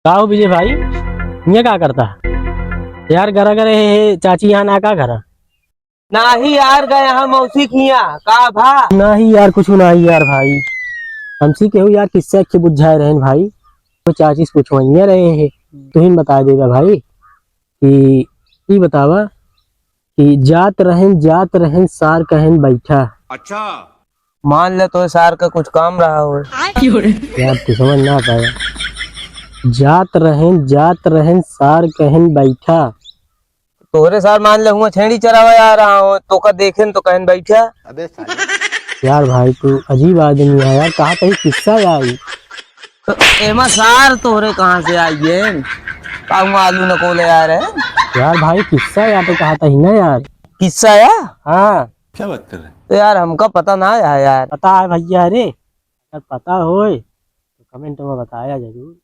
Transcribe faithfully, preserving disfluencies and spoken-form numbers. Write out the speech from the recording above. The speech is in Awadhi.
का हो विजय भाई, हियाँ का करता? यार, गरा गरे हे, हे, चाची यहाँ ना का करा? नाही यार, गए यहाँ मौसी के हियाँ, का भा? नाही यार, कुछ नाही यार भाई, हमसी केहू यार किस्सा के बुझाए रहेन भाई, तो चाची से पूछवइया रहे हैं, तुहिन बताए देगा भाई कि ई बतावा कि जात रहेन, जात रहेन, सार कहेन बैठा। अच्छा। मान ले तो सार का कुछ काम रहा हो। यार, तू समझ ना पाया। जात रहेन, जात रहेन, सार कहेन बैठा। तोहरे सार मान ले हुआ छेड़ी चरावा आ रहा हो, तो का देखेन तो कहेन बैठा। अबे साले। यार भाई, तू अजीब आदमी है यार, कहा कहीं किस्सा यार। तो एमा सार तोहरे कहाँ से आई है? का हुआ आलू नकोले आ रहे हैं? यार भाई, किस्सा या तो कहा था ही ना यार। किस्सा या? हाँ। क्या बात कर रहे हैं? तो यार, हमका पता ना है यार। पता है भैया रे, अगर पता होए तो comment में बताया जरूर।